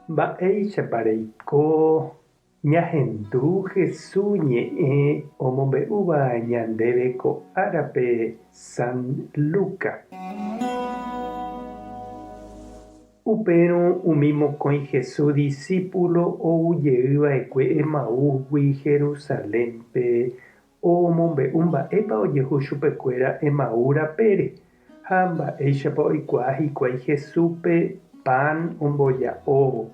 Mba'éichapa reiko ñahendu Hesu ñe'ẽ omombe'úva ñandéve ko árape San Luca? Upérõ umi mokõi Hesu disípulo ou jey va'ekue Emaúsgui Jerusalénpe Omombe'u mba'épa ojehu chupekuéra Emaú rapére ha mba'éichapa oikuaa hikuái Jesúspe pan omboja'óvo.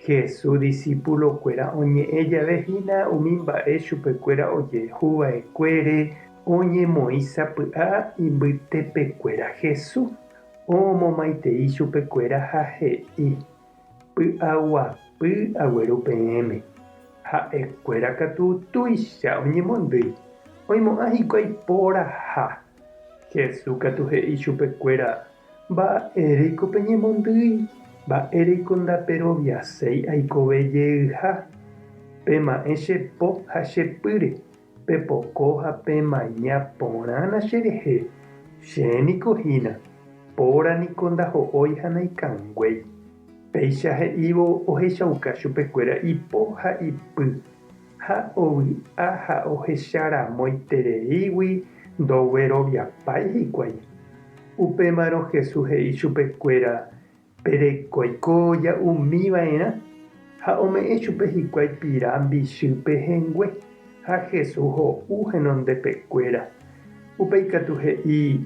Jesús disipulokuéra oñe'ẽ jave hína umi mba'e chupekuéra ojehu va'ekuére oñemoĩ sapy'a imbytepekuéra Jesús omomaitei chupekuéra ha he'i, Py'aguapy agueru peẽme. Ha'e kuéra katu tuicha oñemondýi, oimo'ã hikuái poraha. Jesús katu he'i chupe kuéra, Mba'éreiko peñemondýi? Mba'éreiko ndaperoviaséi aikove jeyha? Pema'ẽ che po ha che pýre, pepoko ha pemaña porãna che rehe, che niko hína. Póra niko ndaho'ói ha naikanguéi. Péicha he'ívo ohechauka chupekuéra ipo ha ipy, ha ovy'a ha ohecharamoitereígui ndogueroviapái hikuái. Upémarõ Jesús he'i chupekuéra, Perekóiko ja'umi va'erã. Ha ome'ẽ chupe hikuái pira mbichy pehẽngue, ha Jesús ho'u henondepekuéra. Upéi katu he'i,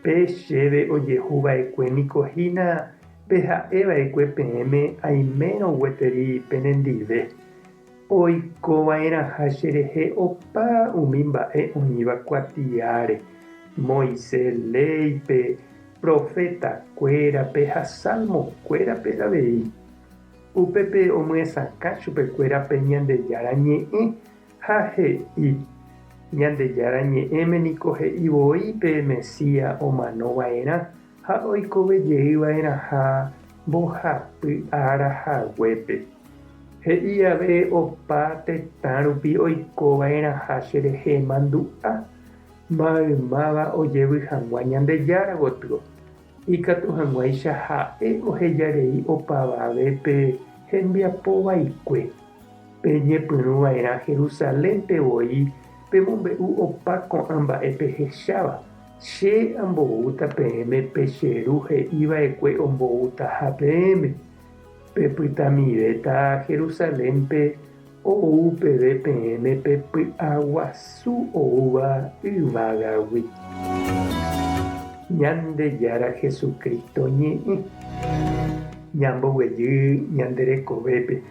Pe chéve ojehu va'ekue niko hína pe ha'e va'ekue peẽme aimérõ gueteri penendive, oiko va'erãha cherehe opa umi mba'e oĩva kuatiáre, Moisés léipe, proféta kuérape ha salmo kuérape avei. Upépe omyesakã chupekuéra pe Ñandejára Ñe'ẽ Ha he'i, Ñandejára Ñe'ẽme niko he'i voi pe Mesías omano va'erã ha oikove jey va'erãha mbohapy ára haguépe. He'i ave opa tetã rupi oiko va'erãha cherehe mandu'a maymáva ojevy hag̃ua Ñandejára gotyo, ikatu hag̃uáicha ha'e ohejarei opavavépe hembiapo vaikue. Peñepyrũ va'erã Jerusalénpe voi pemombe'u opa ko'ã mba'e pehecháva, Che amboúta peẽme pe che Ru he'i va'ekue omboutaha peẽme. Pepytamivéta Jerusalénpe ou peve peẽme pe py'aguasu oúva yvágagui. Ñandejára Jesucristo ñe'ẽ. Ñamboguejy ñande rekovépe.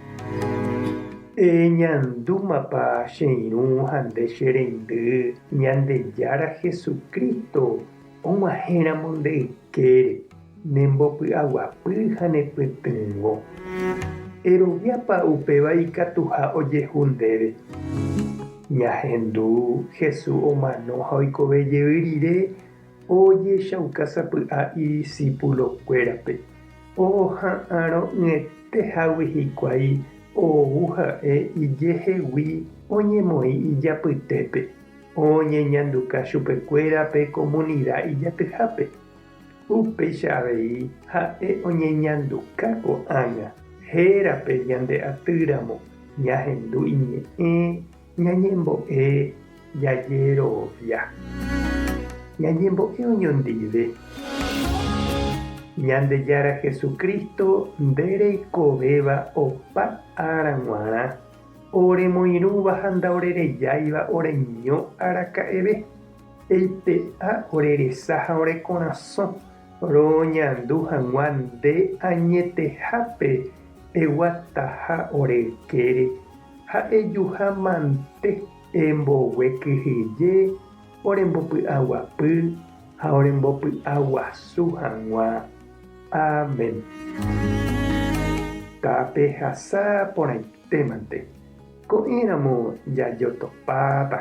Eñandúmapa che irũ ha nde che reindy Ñandejára Jesucristo og̃uahẽramo nde ykére, nembopy'aguapy ha nepytyvõ. Eroviápa upéva ikatuha ojehu ndéve? Ñahendu Jesús omano ha oikove jey rire Ojechauka sapy'a idisipulokuérape, oha'arõ'ỹetehágui hikuái ou ha'e ijehegui oñemoĩ ijapytépe, oñeñanduka chupekuéra pe komunida ijatyhápe. Upéicha avei ha'e oñeñanduka ko'ág̃a, hérape ñande atýramo, ñahendu iñe'ẽ, Ñañembo'e jajerovia. Ñañembo'e oñondive. Ñandejára Jesucristo nde reikovéva opa ára g̃uarã, oremoirũva ha ndaorerejáiva oreño araka'eve. Eipe'a ore resa ha ore korasõ roñandu hag̃ua nde añetehápe eguataha ore ykére. Ha ejuha mante embogue kyhyje orembopy'aguapy ha orembopy'aguasu hag̃ua. Amén. Tapehasa porãitémante, ko'ẽramo jajotopáta.